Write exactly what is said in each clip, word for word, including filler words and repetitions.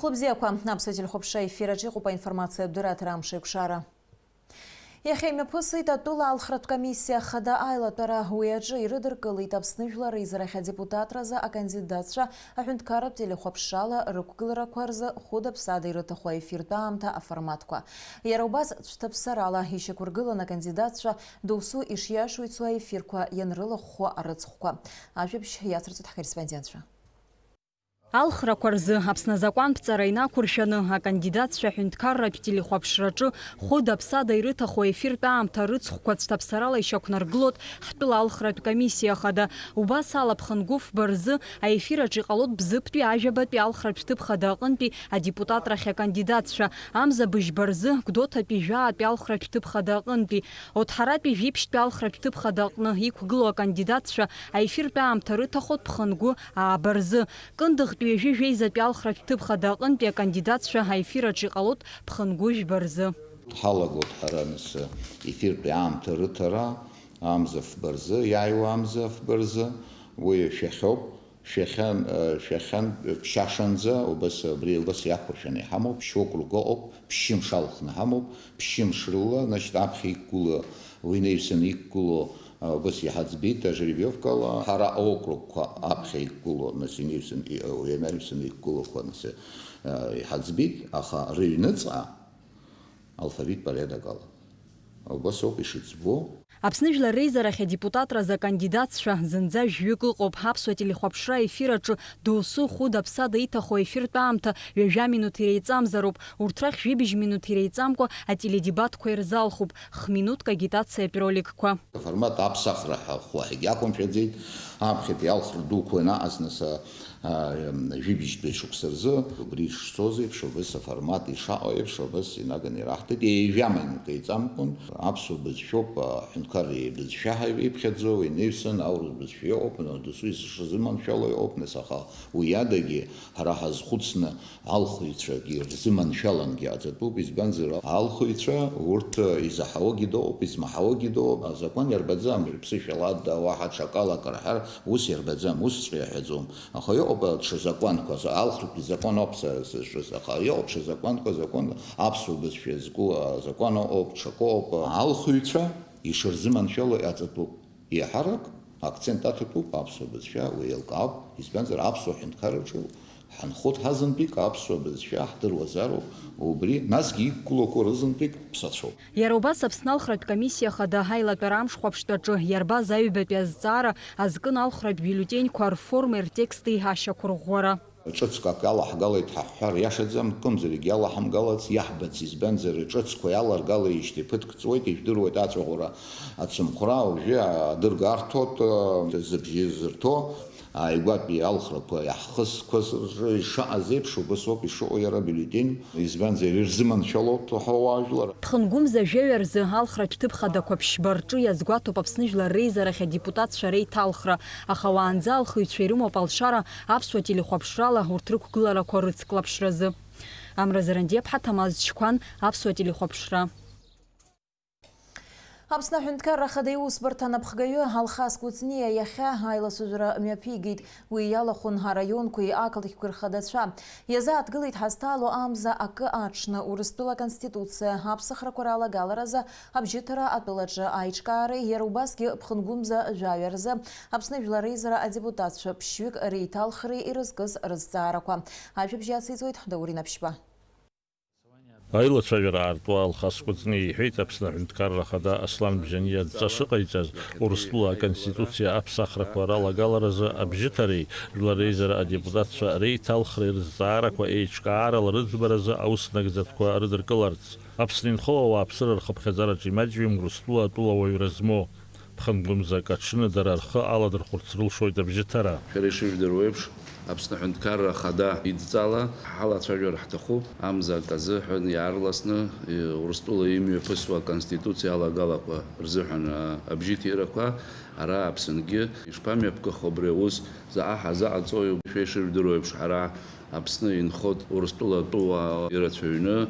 Хәлыбзиақәа, Аԥсуа телехәаԥшра ефир аҿы иҟоуп аинформациатә дырраҭара Амшеикәшара. Иахьа имҩаԥысит атәыла алхратә комиссиа хада аилатәара. Уи аҿы ирыдыркылеит Аԥсны Жәлар Реизарахь адепутатразы акандидатцәа аҳәынҭқарратә телехәаԥшрала рықәгыларақәа рзы хәыда-ԥсада ирыҭаху аефиртә аамҭа аформатқәа. Иара убас цәҭаԥсарала ишьақәыргылан акандидатцәа досу ишиашоу ицо аефирқәа ианрылахәхо арыцхәқәа. Ажәабжь иацырҵоит ҳкорреспондентцәа. Алхрақәа рзы Аԥсны азакәантәҵара инақәыршәаны, акандидатцәа аҳәынҭқарратә телехәаԥшраҿы хәыда-ԥсада ирыҭаху аефиртә аамҭа рыцхәқәа цәҭаԥсарала ишьақәнаргылоит ҳтәыла алхратә комиссиа хада. Убас ала, Ԥхынгәы фба рзы аефир аҿы иҟалоит Бзыԥтәи ажәабатәи алхратә ҭыԥ хада аҟынтәи адепутатрахь акандидатцәа, Амза Быжьба рзы Гәдоуҭатәи жәаатәи алхратә ҭыԥ хада аҟынтәи, Оҭҳаратәи жәиԥшьтәи алхратә ҭыԥ хада аҟны иқәгылоу акандидатцәа аефиртә аамҭа рыҭахоит Ԥхынгәы ааба рзы. Кындыӷтәи ҩажәи жәеизатәи алхратә ҭыԥ хада аҟынтәи акандидатцәа аефир аҿы иҟалоит Ԥхынгәы жәба рзы. Ҳалагоит ҳара нас ефиртәи аамҭа рыҭара Амза фба рзы, иааиуа Амза фба рзы. Уи шәахьоуп, шәахьан, шәахьан ԥшьашанӡа, убас, абри убас иақәыршәаны иҳамоуп, ԥшь-округ ыҟоуп, ԥшьымш алхны ҳамоуп, ԥшьымш рыла, значит, аԥхьа иқәгылоу, уи инаҩсан иқәгылоу, а, убас иҳаӡбеит, ажеребиовкала, ҳара аокругқәа аԥхьа иқәгылоу, нас, инаҩсан, и-, уи инаҩсан иқәгылақәа, нас, а, иҳаӡбеит, аха рыҩныҵҟа алфавит порядок ала. Убас ауп ишыӡбо. Аԥсны Жәлар Реизарахь адепутатразы акандидатцәа зынӡа жәҩык ыҟоуп. Аԥсуа телехәаԥшра аефир аҿы досу хәыда-ԥсада иҭаху аефиртә аамҭа ҩажәа минуҭ иреиҵамзароуп. Урҭ рахь жәибжь минуҭ иреиҵамкәа ателедебатқәа ирзалхуп. Хминуҭк агитациатә роликқәа. Аформат аԥсахра ҳәа хәы ҳагьақәымшәаӡеит. Аԥхьатәи алхра дуқәа ианаҟаз нас, а, а, жәибжьтәи шықәса рзы, убри ишцоз еиԥш, убыс аформат ишаҟоу еиԥш, убыс инаганы ираҳҭеит. Ҩажәа минуҭ еиҵамкәан аԥсуа бызшәоуп, аҳәынҭқарра еибызшәа ҳәа иԥхьаӡоу, инаҩсан аурыс бызшәа иҟоуп, досу ишазыманшәало иҟоуп, нас, аха уи адагьы ҳара ҳазхәыцны алхыҩцәагьы рзыманшәалангьы аҵатәуп, избанзар, алхыҩцәа урҭ изаҳауагьы дыҟоуп, измаҳауагьы дыҟоуп, азакәан иарбаӡам, рыԥсышәала адда, уаҳа ҽакала акы рҳәар, ус иарбаӡам, усҵәҟьа иаҳәаӡом. Аха иҟоуп даҽа закәанқәа, алхратәи закәан ауп сара сызҿыз, аха иҟоуп ҽа закәанқәа, закәан аԥсуа бызшәа иазку азакәан ыҟоуп, ҽакы ыҟоуп, алхыҩцәа ишырзыманшәало иаҵатәуп. Еиҳарак акцент аҭатәуп аԥсуа бызшәа, уи еилкаауп, избанзар, аԥсуа ҳәынҭқарраҿы ҳанхоит ҳазынтәык аԥсуа бызшәа ҳдыруазароуп, убри, насгьы иқәгылақәо рызынтәык ԥсацәоуп. Иара убас Аԥсны алхратә комиссиа хада аилатәара амш хәаԥштәаҿы иарбаз аҩбатәи азҵаара азкын алхратә биуллетеньқәа рформеи ртексти ашьақәырӷәӷәара. Ҿыцк акы алаҳгалеит ҳәа ҳҳәар иашаӡам, акымзарак иалаҳамгалац, иаҳбац, избанзар, ҿыцқәа иаларгалеижьҭеи ԥыҭк ҵуеит, ижәдыруеит аҵәаӷәара ацымхәра, уажәы адырга арҭоит, зыбжьы зырҭо, ааигәатәи алхрақәа иаҳхысқәаз рҿы ишаҟаз еиԥш, убас ауп ишыҟоу иара абиуллетень, избанзар, ирзыманшәалоуп ҳәа уаажәлар. Ԥхынгәымза жәаҩа рзы алхратә ҭыԥ хадақәа ԥшьба рҿы иазгәаҭоуп Аԥсны Жәлар Реизарахь адепутатцәа реиҭалхра, аха уаанӡа алхыҩцәа ирымоуп алшара аԥсуа телехәаԥшрала урҭ рықәгыларақәа рыцклаԥшразы. Амра Зарандиаԥҳа, Ҭамаз Чқәан, аԥсуа телехәаԥшра. Аԥсны аҳәынҭқарра ахада иусбарҭа анапхгаҩы Алхас Кәыҵниа иахьа аилацәажәара мҩаԥигеит. Уи иалахәын араионқәеи ақалақьқәеи рхадацәа. Иазааҭгылеит ҳазҭаало амза акы аҽны Урыстәыла Аконституциа аԥсахрақәа ралагаларазы абжьыҭара атәылаҿы аиҿкаареи, иара убасгьы Ԥхынгәымза жәаҩа рзы Аԥсны Жәлар Реизара адепутатцәа ԥшьҩык реиҭалхреи ирызкыз рызҵаарақәа. Ажәабжь иациҵоит Даур Инаԥшьба. Аилацәажәара аартуа Алхас Кәыҵниа иҳәеит, Аԥсны аҳәынҭқарра ахада Аслан Бжьаниа адҵа шыҟаиҵаз, Урыстәыла Аконституциа аԥсахрақәа ралагаларазы абжьыҭареи Жәлар Реизара адепутатцәа реиҭалхреи рызҵаарақәа еиҿкаарала рыӡбаразы аус нагӡатәқәа рыдыркыларц. Аԥсны инхо ауааԥсыра рхыԥхьаӡараҿы имаҷҩым Урыстәыла атәылауаҩра змоу Ԥхынгәымзак аҽны дара рхы аладырхәырц рылшоит абжьыҭара. Шәара ишыжәдыруа еиԥш, Аԥсны аҳәынҭқарра ахада идҵала ҳалацәажәар ҳҭахуп, амза акы азыҳәан иаарласны, е, Урыстәыла имҩаԥысуа аконституциа алагалақәа рзыҳәан, а, абжьыҭирақәа ара Аԥсынгьы ишԥамҩаԥгахо абри аус заҟа ҳазаҟаҵои? Шәа ишыжәдыруа еиԥш, ҳара Аԥсны инхоит Урыстәыла атәыуаа ирацәаҩны,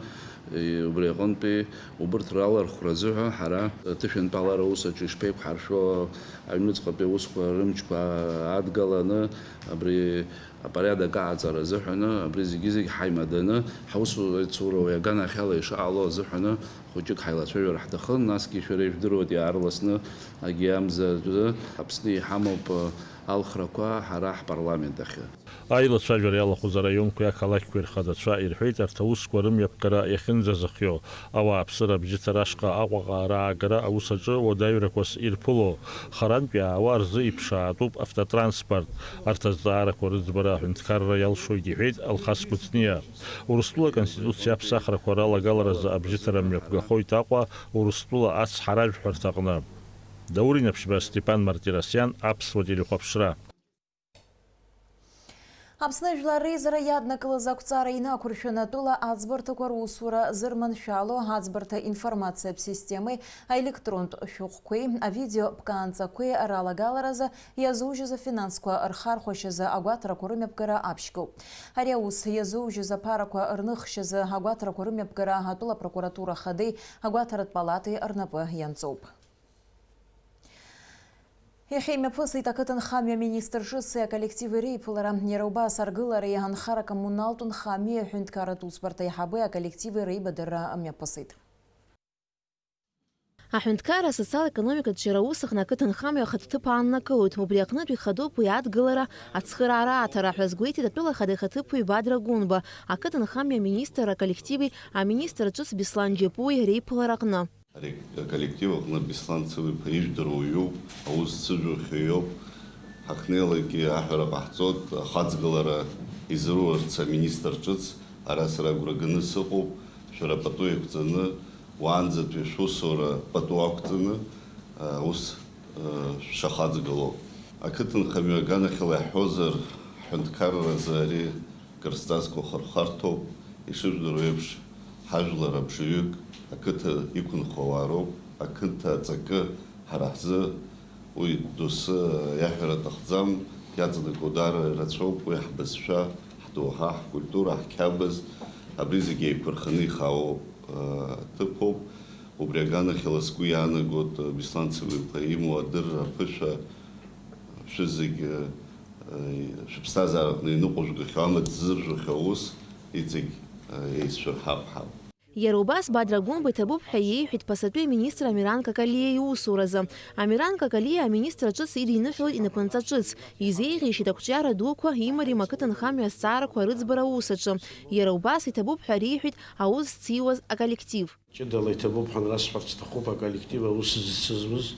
Убри аҟынтәи убырҭ ралархәра азыҳәа ҳара аҭышәынтәалара аус аҿы ишԥеиқәҳаршәо, аҩныҵҟатәи аусқәа рымчқәа адгаланы абри апорядок аҟаҵара азыҳәаны, абри зегьы-зегь ҳаимаданы, ҳаусеицура уи аганахьала ишаҟало азыҳәаны хәыҷык ҳаилацәажәар ҳҭахын, насгьы шәара ижәдыруеит иаарласны агьи амза азы Аԥсны иҳамоуп алхрақәа ҳара ҳпарламент ахь. Аилацәажәара иалахәыз араионқәеи ақалақьқәеи рхадацәа ирҳәеит, арҭ аусқәа рымҩаԥгара иахьынӡазыхиоу, ауааԥсыра абџьыҭара ашҟа Аҟәаҟа раагара аус аҿы уадаҩрақәас ирԥыло, харантә иаауа рзы иԥшаатәуп автотранспорт. Арҭ азҵаарақәа рыӡбара аҳәынҭқарра иалшоит, иҳәеит Алхас Кәыҵниа. Урыстәыла Аконституциа аԥсахрақәа ралагаларазы абжьыҭара мҩаԥгахоит Аҟәа Урыстәыла ацҳаражәҳәарҭаҟны. Даур Инаԥшьба, Степан Мартиросиан, Аԥсуа телехәаԥшра. Аԥсны Жәлар Реизара иаднакылаз ақәҵара инақәыршәаны атәыла аӡбарҭақәа русура зырманшәало аӡбарҭа информациатә системеи аелектронтә шәҟәқәеи авидео ԥкаанҵақәеи ралагаларазы иазужьыз афинансқәа рхархәашьазы агәаҭарақәа рымҩаԥгара аԥшьгоуп. Ари аус иазужьыз аԥарақәа рныхшьазы агәаҭарақәа рымҩаԥгара атәыла апрокуратура ахадеи агәаҭаратә палатеи рнапы ианҵоуп. Иахьа имҩаԥысит ақыҭанхамҩа аминистр ҿыци аколлективи реиԥылара. Иара убас аргылареи анхара-коммуналтә нхамҩеи аҳәынҭқарратә усбарҭа аиҳабы аколлективи реибадырра мҩаԥысит. Аҳәынҭқарра асоциал-економикатә џьара аус аҟны ақыҭанхамҩа ахатә ҭыԥ ааннакылоит. Убри аҟнытә ихадоуп уи адгылара, ацхыраара аҭара ҳәа азгәеиҭеит атәыла ахада ихаҭыԥуаҩ Бадра Гәынба, ақыҭанхамҩа аминистр аколлективи аминистр ҿыц Беслан Џьапуи реиԥылараҟны. Ари аколлектив аҟны Беслан Цыба-иԥа ижәдыруа уаҩуп, аус цәыжәухьоу иоуп. Ҳахьнеилакгьы аҳәара ҟаҳҵоит, ахаҵгылара изыруарц аминистр ҿыц, ара сара агәра ганы сыҟоуп, шәара пату еиқәҵаны, уаанӡатәи шәусура пату ақәҵаны, аус, шәшахаҵгыло. Ақыҭанхамҩа аганахьала иаҳҳәозар, ҳҳәынҭқарразы ари кыр зҵазкуа хырхарҭоуп, ишыжәдыруа еиԥш, ҳажәлар абжаҩык ақыҭа иқәынхо ауаа роуп, ақыҭа аҵакы ҳара ҳзы уи доусы иаҳәара аҭахӡам, иаҵанакуа даара ирацәоуп, уи ҳбызшәа, ҳдоуҳа, ҳкультура, ҳқьабз, абри зегьы еиқәырханы ихаау, ы, ҭыԥуп. Убри аганахьала сгәы иаанагоит, ы, Беслан Цыба-иԥа имоу адырра аԥышәа шәызегьы шәыԥсҭазаараҟны иныҟәыжәгахьоу, амаҵ зыржәхьоу аус иҵегь еицшәырҳап ҳәа. Иара убас Бадра Гәымба иҭабуп ҳәа иеиҳәеит ԥасатәи аминистр Амиран Какалиа иусуразы. Амиран Какалиа аминистр ҿыц идиныҳәалоит инапынҵа ҿыц, изеиӷьеишьеит ақәҿиара дуқәа, имариам ақыҭанхамҩа азҵаарақәа рыӡбара аус аҿы. Иара убас иҭабуп ҳәа реиҳәеит аус зциуаз аколлектив. Ҷыдала иҭабуп ҳәа расҳәарц сҭахуп, аколлектив аус зцызуз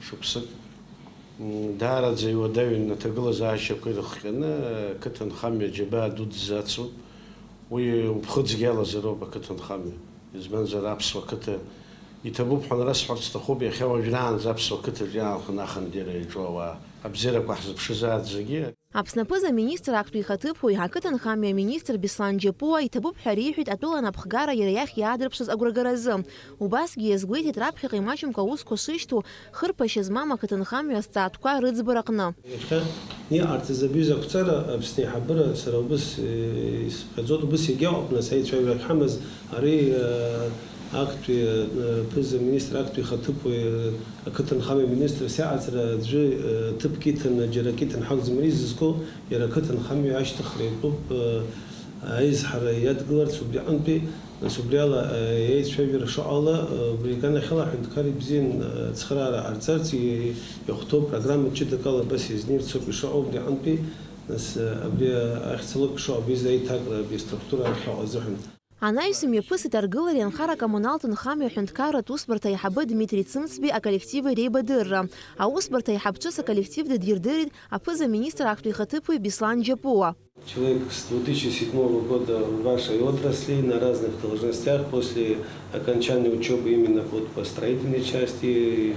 шықәсык, м, даараӡа иуадаҩын аҭагылазаашьақәа ирыхҟьаны, ақыҭанхамҩа џьабаа ду дызацуп. Уи уԥхыӡгьы алазароуп ақыҭанхамҩа. Избанзар, аԥсуа қыҭа иҭабуп ҳәа расҳәарц сҭахуп, иахьа уажәраанӡа аԥсуа қыҭаҿ иаанханы ахандеира иаҿу ауаа, абзиарақәа ҳзыԥшызааит зегьы. Аԥсны аԥыза-министр актәи ихаҭыԥуаҩ, ақыҭанхамҩа аминистр Беслан Џьапуа иҭабуп ҳәа реиҳәеит атәыла анапхгара иара иахь иаадырԥшыз агәрагаразы. Убасгьы иазгәеиҭеит раԥхьаҟа имаҷымкәа аусқәа шышьҭоу, хырԥашьа змам ақыҭанхамҩа азҵаатәқәа рыӡбараҟны. Иахьа иҟарҵаз абри ақәҵара Аԥсны аиҳабыра, сара убыс, э, исыԥхьаӡоит, убыс иагьаҟоуп, нас, аицәажәара ахьҳамаз, ари, э, актәи, э, ԥыза-министр актәи ихаҭыԥуаҩ, э, ақыҭанхамҩа министр сиаҟаҵара аӡәы, э, ҭыԥк иҭаны, џьарак иҭан ҳакәӡам ари зызку, иара ақыҭанхамҩа ашьҭыхра иатәуп, э, аизҳара иадгыларц убри аҟынтәи. Нас убри ала, э, еицәажәара шыҟала, э, убри аганахьала аҳәынҭқар ибзиан, э, ацхыраара ҟарҵарц и-, иахәҭоу программа ҷыдак ала абас иазнеирц ауп ишыҟоу убри аҟынтәи, нас, э, абри, э, ахьӡ алоуп ишыҟоу абри аиҭакра, абри аструктура ахьыҟоу азыҳәан. Анаҩс имҩаԥысит аргылареи анхара-коммуналтә нхамҩа аҳәынҭқарратә усбарҭа аиҳабы Дмитри Цымцбеи аколлективи реибадырра. Аусбарҭа аиҳаб ҿыц аколлектив дыдирдырит аԥыза-министр актәи ихаҭыԥуаҩ Беслан Џьапуа. Человек с две тысячи седьмого года в вашей отрасли, на разных должностях, после окончания учёбы именно вот по строительной части,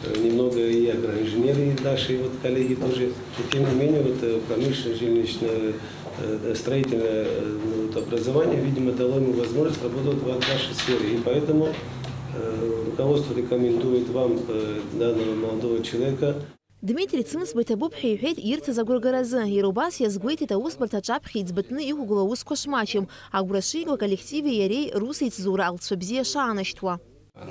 э, немного и агроинженерии наши вот коллеги тоже. И тем не менее, вот, э, промышленное, жилищное, э, строительное, э, ну, вот образование, видимо, дало ему возможность работать в вашей сфере. И поэтому, э, руководство рекомендует вам, э, данного молодого человека. Дмитри Цымцба иҭабуп ҳәа иҳәеит ирҭаз агәрагаразы. Иара убас иазгәеиҭеит аусбарҭа аҿаԥхьа иӡбатәны иқәгылоу аусқәа шмаҷым, агәра шиго аколлективи иареи русеицзура алҵшәа бзиа шаанашьҭуа.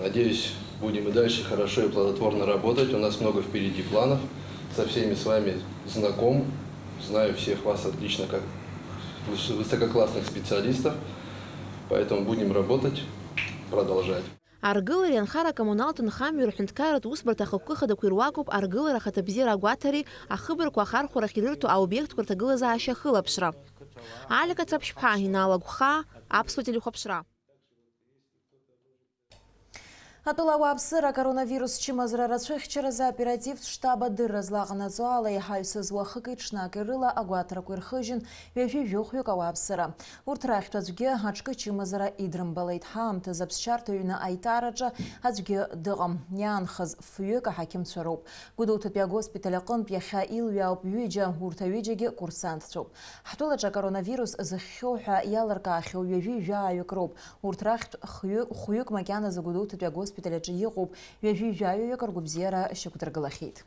Надеюсь, будем и дальше хорошо и плодотворно работать. У нас много впереди планов. Со всеми с вами знаком. Знаю всех вас отлично, как выс-, высококлассных специалистов. Поэтому будем работать, продолжать. Аргылареи анхара-коммуналтә нхамҩа рҳәынҭқарратә усбарҭа ахықәкы хадақәеи руакуп аргылара ахаҭабзиара агәаҭареи ахыбрақәа ахархәарахь ирырҭо аобиектқәа рҭагылазаашьа ахылаԥшра. Алика Ҭраԥшьԥҳа, Инал Агәхаа, Аԥсуа телехәаԥшра. Атәыла ауааԥсыра акоронавирус чымазара рацәыхьчаразы аоперативтә штаб адырра злаҟанаҵо ала, иҳаҩсыз уахыки ҽнаки рыла агәаҭарақәа ирхыжьын, ҩажәи жәохәҩык ауааԥсыра. Урҭ рахьтә аӡәгьы аҿкы чымазара идрымбалеит. Ҳаамҭазы аԥсшьарҭа ҩны аиҭараҿы аӡәгьы дыҟам. Иаанхаз фҩык аҳақьымцәа роуп. Гәдоуҭатәи агоспиталь аҟынтә иахьа илҩаауп ҩыџьа, урҭ аҩыџьагьы курсантцәоуп. Ҳтәылаҿы акоронавирус зыхьхьоу ҳәа иалыркаахьоу ҩажәи жәаҩык роуп. Урҭ рахьтә хҩы-, хәҩык макьаназы Гәдоуҭатәи агоспиталь аҿы иҟоуп, ҩажәи жәаҩаҩык ргәабзиара шьақәдыргылахьеит.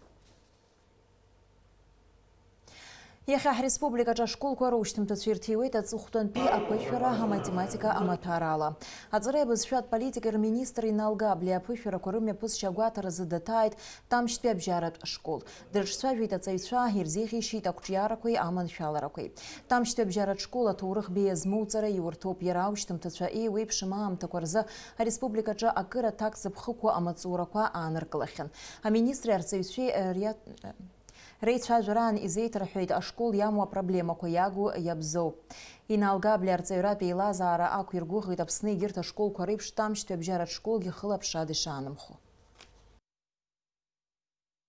Иахьа ҳреспубликаҿы ашколқәа рушьҭымҭацәа ирҭиуеит аҵыхәтәантәи аԥышәара аматематика амаҭәарала. Аҵареи абызшәатә политикеи рминистр Инал Габлиа аԥышәарақәа рымҩаԥысшьа агәаҭаразы даҭааит Тамшьтәи абжьаратә школ. Дрыҿцәажәеит аҵаҩцәа, ирзеиӷьеишьеит ақәҿиарақәеи аманшәаларақәеи. Тамшьтәи абжьаратә школ аҭоурых беиа змоу ҵара иурҭоуп, иара аушьҭымҭацәа еиуеиԥшым аамҭақәа рзы ареспубликаҿы акыр аҭак зыԥхықәу амаҵурақәа ааныркылахьан. Аминистри арҵаҩцәеи, э, риа-, реицәажәараан изеиҭарҳәеит ашкол иамоу апроблемақәа иагу иабзоу. Инал Габлиа арҵаҩратә еилазаара ақәиргәыӷит Аԥсны егьырҭ ашколқәа реиԥш Тамшьтәи абжьаратә школгьы хылаԥшрада ишаанымхо.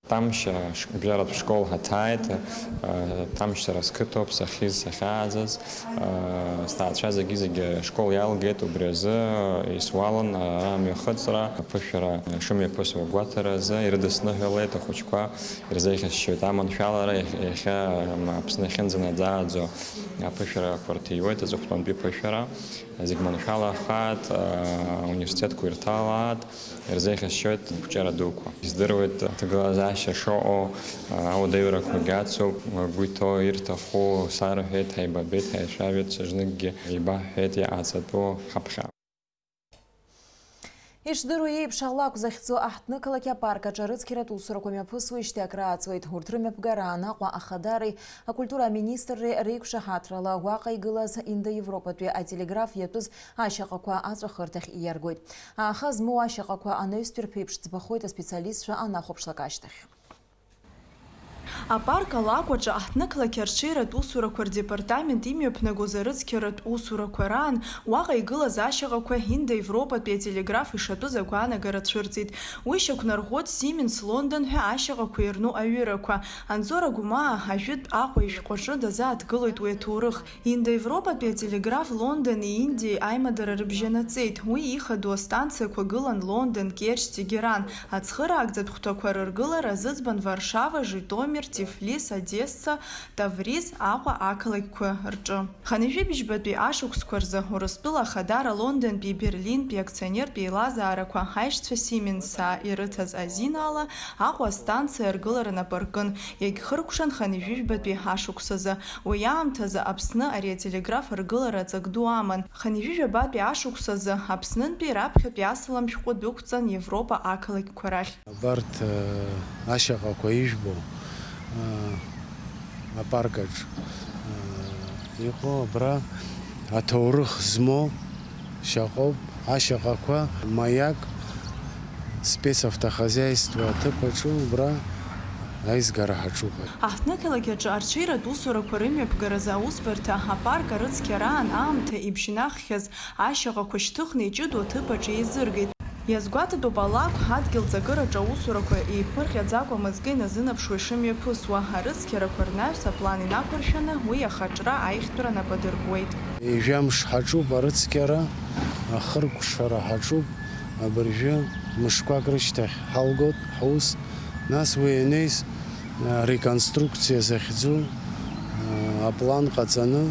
Тамшь, ш-, абжьаратә школ ҳаҭааит, э, Тамшь сара сқыҭоуп, сахьиз, сахьааӡаз, э, сҭаацәа зегьы-зегьы ашкол иалгеит, убри азы, э, исуалын, э, амҩахыҵра, аԥышәара шымҩаԥысуа агәаҭаразы ирыдысныҳәалеит ахәыҷқәа, ирзеиӷьасшьоит аманшәалара, иахь-, иахьа, м, Аԥсны ахьынӡанаӡааӡо аԥышәарақәа рҭиуеит, аҵыхәтәантәи ԥышәара, зегь маншәалахааит, э, ауниверситетқәа ирҭалааит. Ирзеиӷьасшьоит ақәҿиара дуқәа. Издыруеит аҭагылазаашьа шыҟоу, ауадаҩрақәагьы ацуп, агәы иҭоу, ирҭаху сарҳәеит, ҳаибабеит, ҳаицәажәеит, ҽазныкгьы еибаҳҳәеит иҟаҵатәу ҳаԥхьа. Ишдыру еиԥш, алакә захьӡу аҳҭнықалақь апарк аҿы арыцқьаратә усурақәа мҩаԥысуеижьҭеи акрааҵуеит. Урҭ рымҩаԥгараан Аҟәа ахадареи акультура аминистрреи реиқәшаҳаҭрала уаҟа игылаз индоевропатәи ателеграф иатәыз ашьаҟақәа аҵәахырҭахь ииаргоит. Ааха змоу ашьаҟақәа анаҩстәи рԥеиԥш ӡбахоит аспециалистцәа анахәаԥшлак ашьҭахь. Апарк алакә аҿы аҳҭнықалақь арҽеиратә усурақәа рдепартамент имҩаԥнагоз арыцқьаратә усурақәа раан уаҟа игылаз ашьаҟақәа индоевропатәи ателеграф ишатәыз агәаанагара цәырҵит. Уи шьақәнарӷәӷәоит Сименс Лондон ҳәа ашьаҟақәа ирну аҩырақәа. Анзор Агәмаа ажәытә Аҟәа ишәҟәаҿы дазааҭгылоит уи аҭоурых. Индоевропатәи ателеграф Лондони Индиеи аимадара рыбжьанаҵеит. Уи ихадоу астанциақәа гылан Лондон, Керчь, Тегеран. Ацхыраагӡатә хәҭақәа рыргылара азыӡбан Варшава, Житомир, Тифлис, Одесса, Тавриз, Аҟәа ақалақьқәа рҿы. Хынҩажәи бжьбатәи ашықәсқәа рзы Урыстәыла Ахадара Лондонтәи Берлинтәи акционертә еилазаарақәа аишьцәа Сименсаа ирыҭаз азин ала Аҟәа астанциа аргылара нап аркын, иагьхыркәшан хынҩажәи жәбатәи ашықәсазы. Уи аамҭазы Аԥсны ари ателеграф аргылара аҵак ду аман. Хынҩажәи жәабатәи ашықәсазы Аԥснынтәи раԥхьатәи асалам шәҟәы дәықәҵан Европа ақалақьқәа рахь. Абарҭ, э, ашьаҟақәа ижәбо, э, апаркаҿ, э, иҟоу абра аҭоурых змоу шьаҟоуп, ашьаҟақәа Маяк спецавтохозяйство аҭыԥ аҿы убра аизгара ҳаҿуп. Аҳҭнықалақь аҿы арҽеиратә усурақәа рымҩаԥгаразы аусбарҭа апарк арыцқьараан аамҭа ибжьнаххьаз ашьаҟақәа шьҭыхны иҷыдоу аҭыԥ аҿы еизыргеит. Иазгәаҭатәуп алакә адгьыл ҵакыраҿы аусурақәа еиԥмырҟьаӡакәа мызкы иназынарԥшуа ишымҩаԥысуа, арыцқьарақәа рнаҩс аплан инақәыршәаны уи ахаҿра аиӷьтәра нап адыркуеит. Ҩажәамш ҳаҿуп арыцқьара, ахыркәшара ҳаҿуп, абыржәы мышқәак рышьҭахь ҳалгоит ҳус, нас уи ианеис, реконструкциа захьӡу аплан ҟаҵаны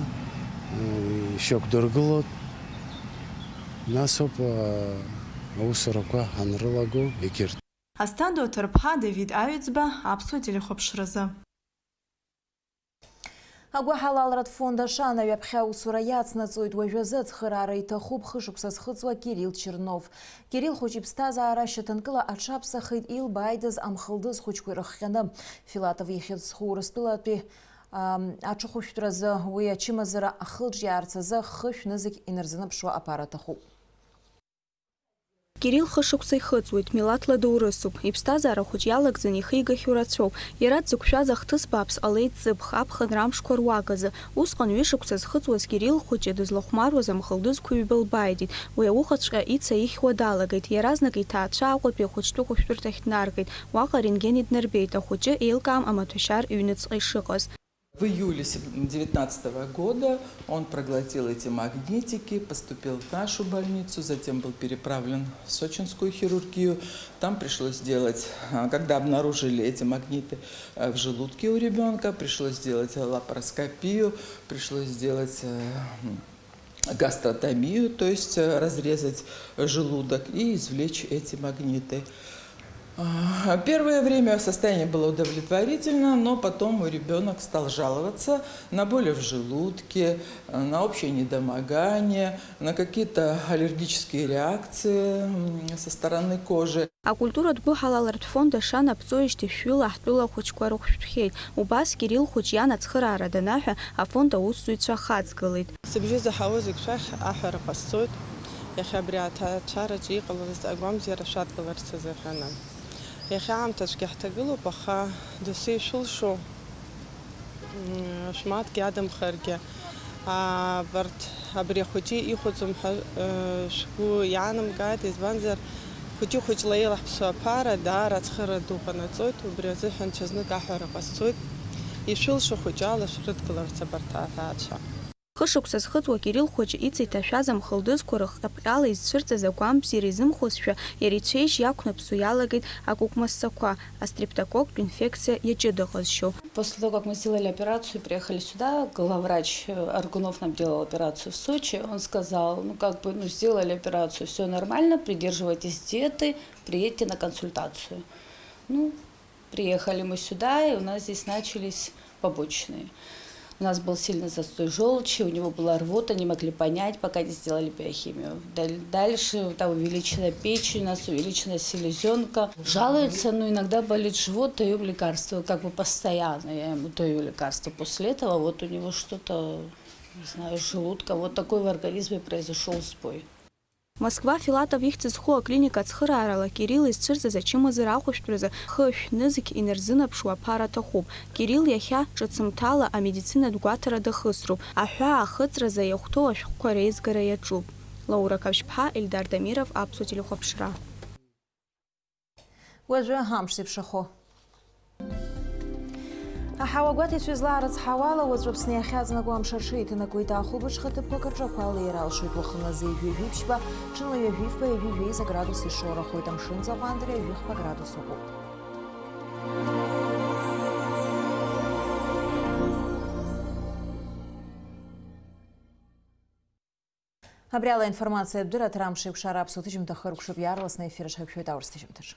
ишьақәдыргылоит. Нас ауп, а, аусурақәа ҳанрылаго егьырҭ. Асҭанда Оҭарԥҳа, Давид Аҩӡба, Аԥсуа телехәаԥшразы. Агәыҳалалратә фонд Ашана ҩаԥхьа аусура иацнаҵоит, уажәазы ацхыраара иҭахуп хышықәса зхыҵуа Кирилл Чернов. Кирилл хәыҷ иԥсҭазаара шьаҭанкыла аҽаԥсахит илбааидаз амхылдыз хәыҷқәа ирыхҟьаны. Филатов ихьӡ зху Урыстәылатәи, ам, аҽыхәышәтәразы уи ачымазара ахылҿиаарц азы хышә нызқь инарзынаԥшуа аԥара аҭахуп. Кирилл хышықәса ихыҵуеит, милаҭла доурысуп. Иԥсҭазаара хәыҷ иалагӡаны ихигахьоу рацәоуп. Иара дзықәшәаз ахҭыс бааԥс ҟалеит ҵыԥх, аԥхынра амшқәа руаказы. Усҟан ҩышықәса зхыҵуаз Кирилл хәыҷы дызлахәмаруаз амхылдызқәа ҩба лбааидеит. Уи аухаҵәҟьа ица ихьуа далагеит. Иаразнак иҭаацәа Аҟәатәи ахәыҷтәы хәышәтәырҭахь днаргеит. Уаҟа арентген иднарбеит, ахәыҷы еилкаам амаҭәашьар иҩныҵҟа ишыҟаз. В июле девятнадцатого года он проглотил эти магнитики, поступил в нашу больницу, затем был переправлен в сочинскую хирургию. Там пришлось сделать, а, когда обнаружили эти магниты, э, в желудке у ребёнка, пришлось сделать лапароскопию, пришлось сделать, э, м, гастротомию, то есть, э, разрезать желудок и извлечь эти магниты. А, первое время состояние было удовлетворительно, но потом ребёнок стал жаловаться на боли в желудке, э, на общее недомогание, на какие-то аллергические реакции, м, со стороны кожи. Акультуратә гәыҳалалратә фонд Ашана аԥҵоижьҭеи шәҩыла ҳтәыла ахәыҷқәа рыхәшәтәхьеит. Убас Кирилл хәыҷ иан ацхыраара данаҳәа, афонд аусзуҩцәа ахаҵгылеит. Сыбжьы заҳауаз зегь шәахь аҳәара ҟасҵоит. Иахьа абри аҭаацәараҿы иҟалаз агәамзиара шәадгыларц азыҳәаны. Иахьа аамҭацәгьа ҳҭагылоуп, аха досу ишәылшо, м, шәмаҭгьы адамхаргьы, абарҭ абри ахәыҷы ихәаӡом ҳәа, э, шәгәы иаанамгааит, избанзар, хәыҷы-хәыҷла еилаҳԥсо аԥара даара ацхыра ду ҟанаҵоит, убри азыҳәан ҽазнык аҳәара ҟасҵоит, ишәылшо хәыҷы ала шәрыдгыларц абарҭ аҭаацәа. Хышықәса зхыҵуа Кирилл хәыҷы ица иҭашәаз амхылдызқәа рыхҟьаԥҟьала изцәырҵыз агәамбзиара изымхозшәа, иара ицәеижь иақәнаԥсо иалагеит акәыкәмассақәа, астрептококктә инфекциа иаҷыда ҟазшьоу. После того, как мы сделали операцию, приехали сюда, главврач, э, Аргунов нам делал операцию в Сочи, он сказал, ну, как бы, ну, сделали операцию, всё нормально, придерживайтесь диеты, приедьте на консультацию. Ну, приехали мы сюда, и у нас здесь начались побочные. У нас был сильный застой желчи, у него была рвота, не могли понять, пока не сделали биохимию. Даль-, дальше там увеличена печень, у нас увеличена селезёнка. Жалуется, ну, иногда болит живот, даём лекарства, как бы постоянно я ему даю лекарства. После этого вот у него что-то, не знаю, с желудком, вот такой в организме произошёл сбой. Москва Филатов ихьӡ зху аклиника ацхыраарала Кирилл изцәырҵыз ачымазара ахәышәтәразы хышә нызқь инарзынаԥшуа аԥара аҭахуп. Кирилл иахьа ҿыцымҭала амедицинатә гәаҭара дахысроуп. Аҳәаа ахыҵразы иахәҭоу ашәҟәқәа реизгара иаҿуп. Лаура Қапшьԥҳа, Ельдар Дамиров, Аԥсуа телехәаԥшра. Уажәы амш зеиԥшрахо. Аҳауа гәаҭеицәа излаарыцҳауала, уаҵәы Аԥсны иахьаҵанакуа амш аҽеиҭанакуеит, ахәылбыҽха ҭыԥқәак рҿы ақәа леира алшоит, уахынла зеижә ҩажәи ԥшьба, ҽынла ҩажәи фба, ҩажәи жәеиза градус ишоурахоит, амшын ҵаҟа андра ҩажәи хԥа градус ыҟоуп. Абри ала аинформациатә дырраҭара амш еиқәшара аԥсуа ҭыжьымҭа хыркәшоуп, иаарласны аефир аҿы ҳаиқәшәоит аурыс ҭыжьымҭаҿы.